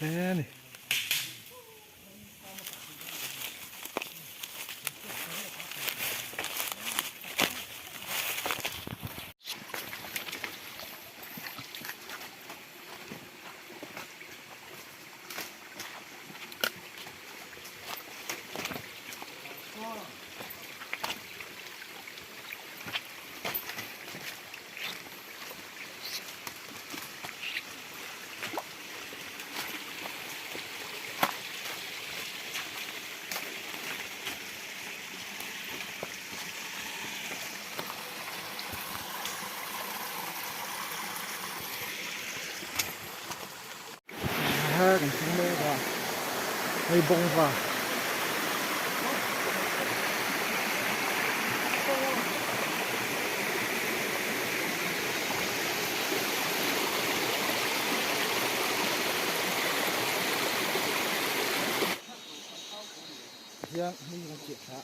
hle a ni. Kan thleng mek a hei bawngva hian hmun kan chiah thla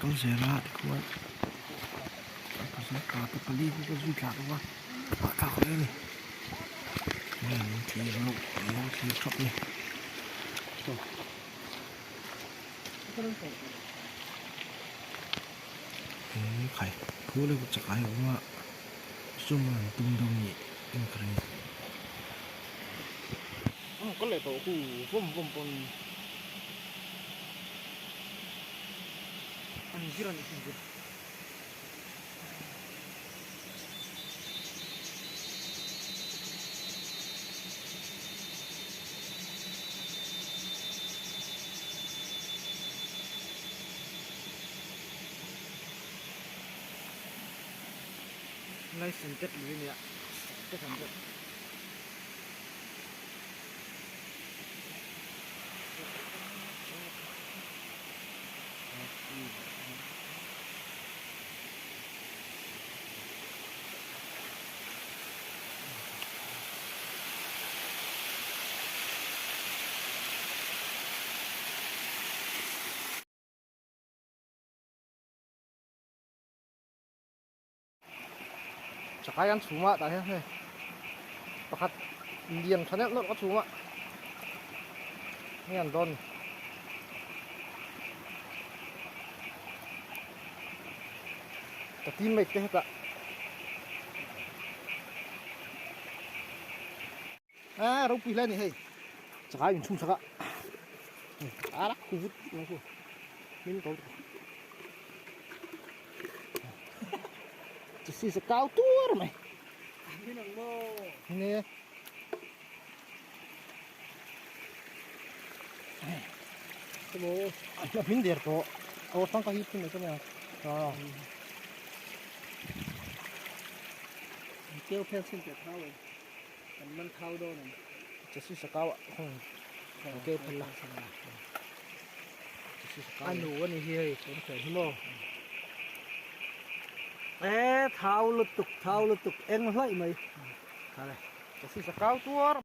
Kal zel a tikhuan pasal te pali khu ka zui thla bawk a hahthlak hle a ni hei an thlir lo an lo thlir thap a ni. Khai khu leh chakai a awm a sum an tum deuh ni in ka ring. Ka leh tawh khu vawm vawm pawn an zir a nih chu an zir. License tet lui a nia tet ang deuh. Chakai an chhum a tah hian hei pakhat lian tha neuh neuh a chhum a hei an dawn ni. Ka teammate te hetah a ropui hle a ni hei chakai in chhung chak a a rak khu vut mai khu min ko chi si se kau tur mai ne a hming der tawh aw tangka hi thil mai chu a nia. Keu phel chhin teh thau em? Kan man thau dawn em? Chasi sakau ah khawng keu phel la. Chasi sakau. A nu a ni hi hei kan sawi hi maw. E thau lutuk thau lutuk eng hlaih mai. Khale. Chasi sakau tuar.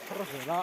Thar zel a.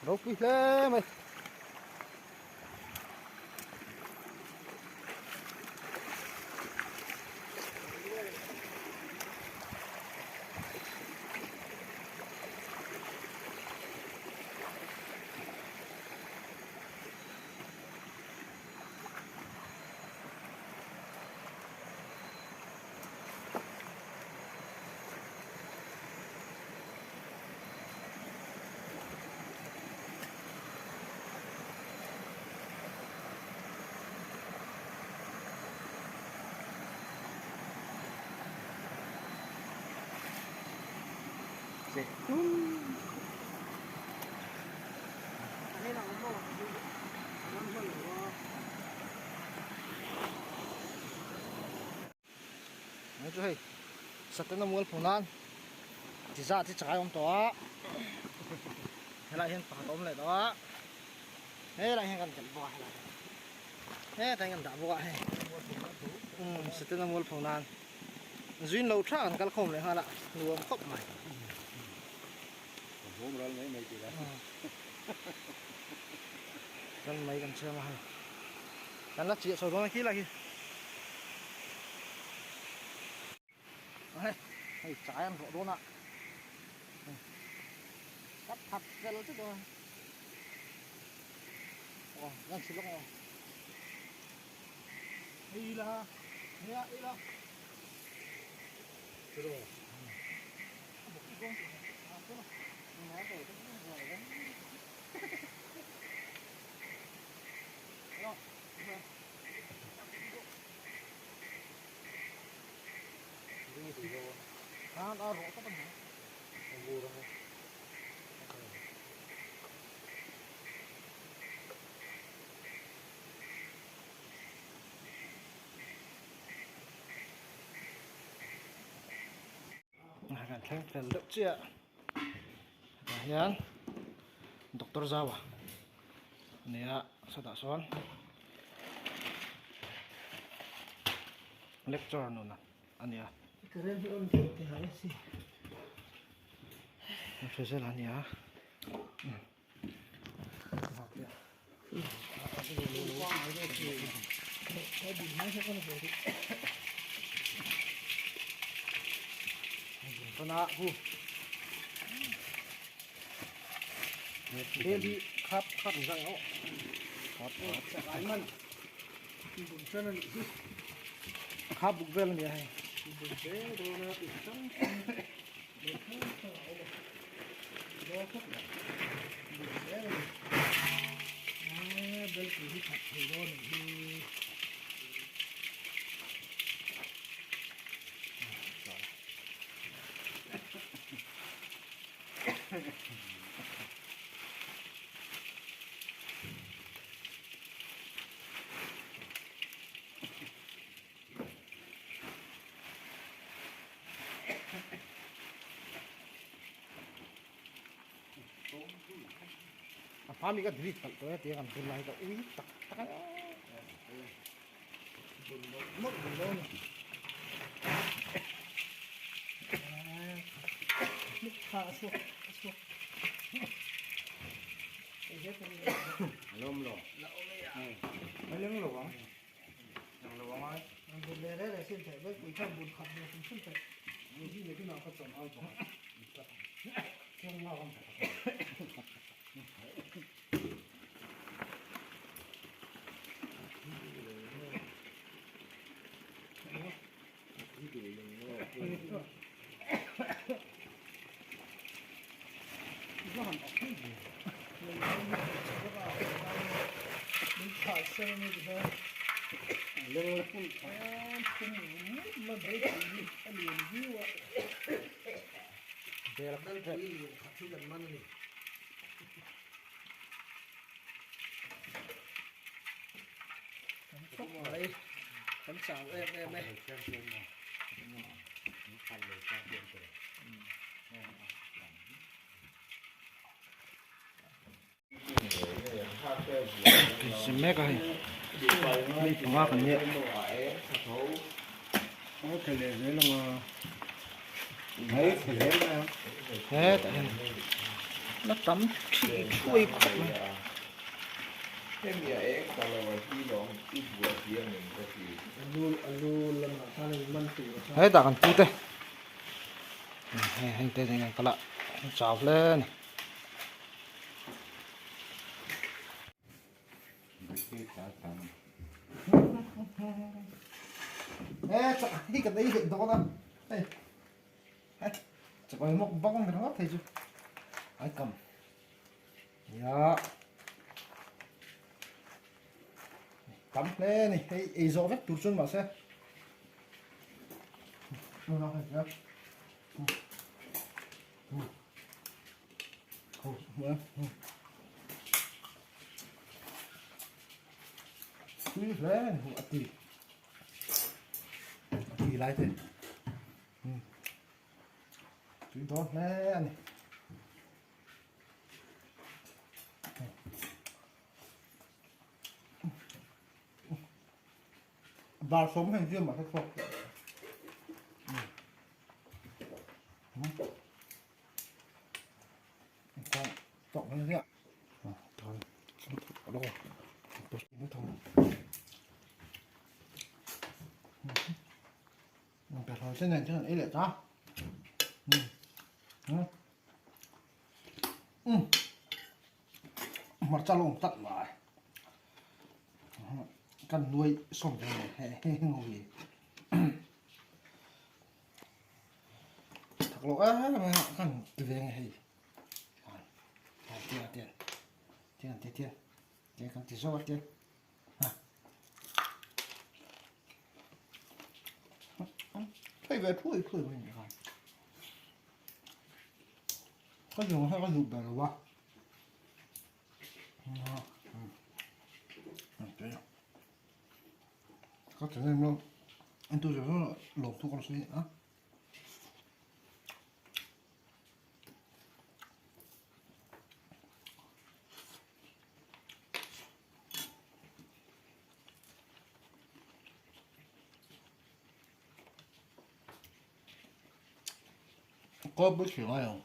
Ropui hle mai. Chu hei Satana mual phu nan ti zat hi chakai awm tawh a helai hian pakhat a awm leh tawh a helai hian kan telh bawk a helai hetah hian kan dah bawk a hei umm Satana mual phu nan zuin lo tha kan kal khawm leh nghal a nuam khawp mai. Kan mai kan chhiam a hei kan la chiah chho dawn a khi lai khi hei hei chai an rawh dawn a cắt thật ra là rồi ồ đang xịt lông rồi đi là đi là đi là rồi Kan thleng fel deuh chiah tah hian doctor Zaua a ni a sawtah sawn lecture nuna a ni a hrisel a ni a. Khap buk vel a ni a hei. Hmami ka delete palh tawh e tia kan bun lai ka ui tak tak a. Bun mawlh mawlh bun dawn a ni. Kha a chhuak a chhuak. A lawm lo. La awm e a. A leng lo ang. Leng lo ang ai. An bun ve reng reng sin theih vek pui khan bun khat ve hrim hrim theih. Hi le kinah ka chawm al bawk a. Chiang lak ang. Kan chau em em e. Sim mek a hei mi panga kan nia hetah hian la tam thih thuai khawp mai. Hetah kan pu te hei heng te nen an kal a an chau hle a ni. He chak hi kan ei leh dawn a hei chakai mukbang ni ringawt thei chu ai kam. Nia tam hle a ni hei ei zawh vek tur chuan mahse tui hle a ni a ti a ti lai te tui dawn hle a ni. Dar sawm heng hian mahse chhuak teh. Tawk heng hian. Hmarcha lawng tlat mai kan nuai sawm ve he he ngo hi thak lo em em a kan ti ve nge hei tiang tiang tiang tiang tiang tiang kan ti zo a tiang ha thei ve thui thui mai ni khan Ka zawng hi ka duh ber lo a ka ti em lo an tu zawng zawng lawm thu ka la sawi a. Kawp bul thlir ngai ang.